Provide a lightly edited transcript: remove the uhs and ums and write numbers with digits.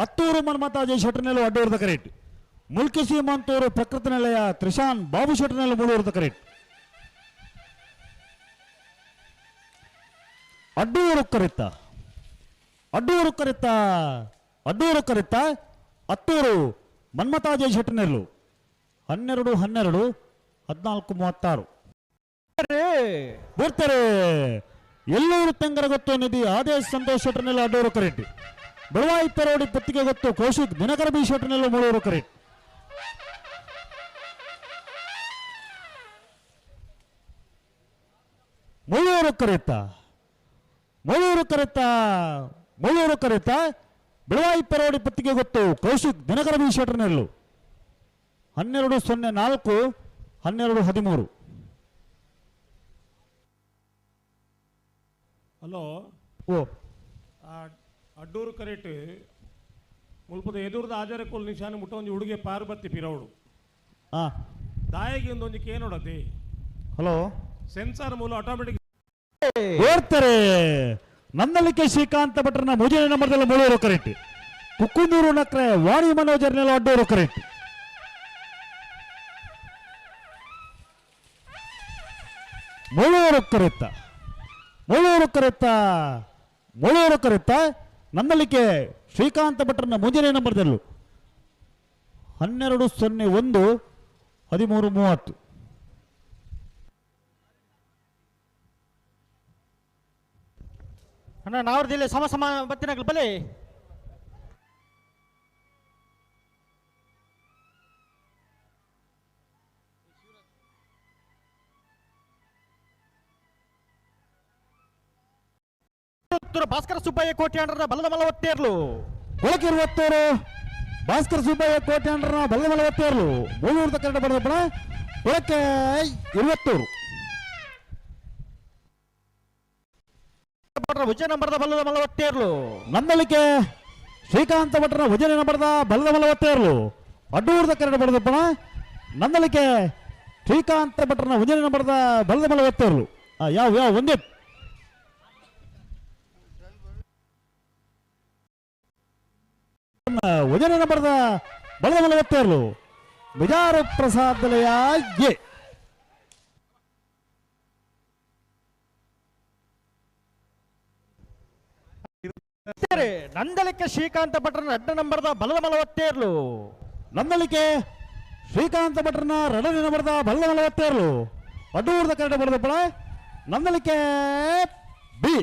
ಅತ್ತೂರು ಮನ್ಮತಾಜಿ ಶೆಟ್ಟರ್ನೆಲ್ಲ ಅಡ್ಡೂರದ ಕರೇಟ್. ಮುಲ್ಕಿ ಸೀಮಂತೂರು ಪ್ರಕೃತಿ ನಿಲಯ ತ್ರಿಶಾನ್ ಬಾಬು ಶೆಟ್ಟರ್ನೆಲ್ಲ ಮೂಳೂರದ ಕರೇಟ್. ಅಡ್ಡೂರು ಕರಿತ ಅಡ್ಡೂರು ಕರಿತ ಅಡ್ಡೂರು ಕರಿತ ಅತ್ತೂರು ಮನ್ಮತಾಜಿ ಶೆಟ್ಟರ್ನೆಲ್ಲು. 12 12 14 36. ಬರ್ತಾರೆ. ಎಲ್ಲೂರು ತೆಂಗರ ಗೊತ್ತು ನಿಧಿ ಆದೇಶ್ ಸಂತೋಷ್ ಶೆಟ್ಟರ್ನೆಲ್ಲ ಅಡ್ಡೂರು ಕರೆಂಟ್. ಬೆಳವಾಯಿ ಪೆರೋಡಿ ಪತ್ತಿಗೆ ಗೊತ್ತು ಕೌಶಿಕ್ ದಿನಕರ ಬಿ ಶೆಟ್ಟರ್ನೆಲ್ಲ ಮೂಳೂರು ಕರೆಂಟ್. ಮುಳ್ಳೂರು ಕರೆತ ಮುಳ್ಳೂರು ಕರೆತ ಮುಳ್ಳೂರು ಕರೆತ ಬೆಳವಾಯಿ ಪೆರೋಡಿ ಪತ್ತಿಗೆ ಗೊತ್ತು ಕೌಶಿಕ್ ದಿನಕರ ಬಿ ಶೆಟ್ಟರ್ನೆಲ್ಲು. 12 0 4 12 13. ಹಲೋ. ಓ ಅಡ್ಡೂರು ಕರೆಟ್ ಮುಲ್ಪದ ಎದುರ್ದ ಆಜಾರ ಕೋಲ್ ನಿಶಾನ ಮುಟ್ಟ ಒಂಜಿ ಹುಡುಗೆ ಪಾರ್ಬತ್ತಿ ಪಿರವಡು ದಾಯಿಗೆ ಒಂದೊಂಜಿ ಕೇನೋಡತಿ. ಹಲೋ. ಸೆನ್ಸಾರ್ ಮೂಲ ಆಟೋಮೆಟಿಕ್. ಓಡ್ತಾರೆ. ನಂದಲಿಕೆ ಶ್ರೀಕಾಂತ ಭಟ್ರನ ಮೂಜನೇ ನಂಬರ್ದಲ್ಲಿ ಮೂಳೂರು ಕರೆಂಟ್. ಕುಕ್ಕುಂದೂರು ನಕ್ರೆ ವಾಣಿ ಮನೋಜರ್ನೆಲ್ಲ ಅಡ್ಡೂರು ಕರೆಂಟ್. ಮುಳ್ಳೂರು ಕರೆತ್ತ ಮುಳ್ಳೂರು ಕರೆತ್ತ ಮುಳ್ಳೂರು ಕರೆತ್ತ ನಂದಲಿಕೆ ಶ್ರೀಕಾಂತ ಭಟ್ರನ ಮುಂಜಾನೆ ನಂಬರ್ದಲ್ಲೂ. 12 0 1 13 30. ಅಣ್ಣ ನಾವ್ರದಿಲ್ಲ ಸಮ ಸಮ ಬತ್ತಿನಗ್ಲು ಬಲೆ. ಭಾಸ್ಕರ ಸುಬ್ಬಯ್ಯ ಕೋಟ್ಯಾಂಡ್ರ ಬಲದ ಮಲ ಒತ್ತೇರ್ಲು. ಒಳಕಿರುವತ್ತೂರು ಭಾಸ್ಕರ ಸುಬ್ಬಯ್ಯ ಕೋಟ್ಯಾಂಡ್ರನ ಬಲದ ಮಲ ಒತ್ತೇರ್ಲು. ಮೂಳೂರದ ಕನ್ನಡ ಬಡದಪ್ಪಣ ಒಳಕ್ಕೆ ಇರುವತ್ತೂರು. ಭುಜ ನಂಬರದ ಬಲದ ಮಲ ಒತ್ತೇರ್ಲು. ನಂದಲಿಕೆ ಶ್ರೀಕಾಂತ ಭಟ್ರನ ಭುಜನ ನಂಬರದ ಬಲದ ಮಲ ಒತ್ತೇರ್ಲು. ಅಡ್ಡೂರದ ಕನ್ನಡ ಬಡದಪ್ಪಣ ನಂದಲಿಕೆ ಶ್ರೀಕಾಂತ ಭಟ್ರನ ಭುಜನ ನಂಬರದ ಬಲದ ಮಲ ಒತ್ತೇರ್ಲು. ಯಾವ ಯಾವ ಒಂದೇ ವಜನ ನಂಬರದ ಬಲದ ಮಲ ಒತ್ತೇರ್ಲು. ಬಿಜಾರು ಪ್ರಸಾದ್ ಎ. ನಂದಲಿಕೆ ಶ್ರೀಕಾಂತ ಭಟ್ರನ ಅಡ್ಡ ನಂಬರದ ಬಲದ ಮಲ ಒತ್ತೇರ್ಲು. ನಂದಲಿಕೆ ಶ್ರೀಕಾಂತ ಭಟ್ರನ ಎರಡನೇ ನಂಬರದ ಬಲದ ಮಲ ಒತ್ತೇರ್ಲು. ಅಡ್ಡೂರದ ಕನ್ನಡ ಬಡದಪ್ಪಳ ನಂದಲಿಕೆ ಬಿ.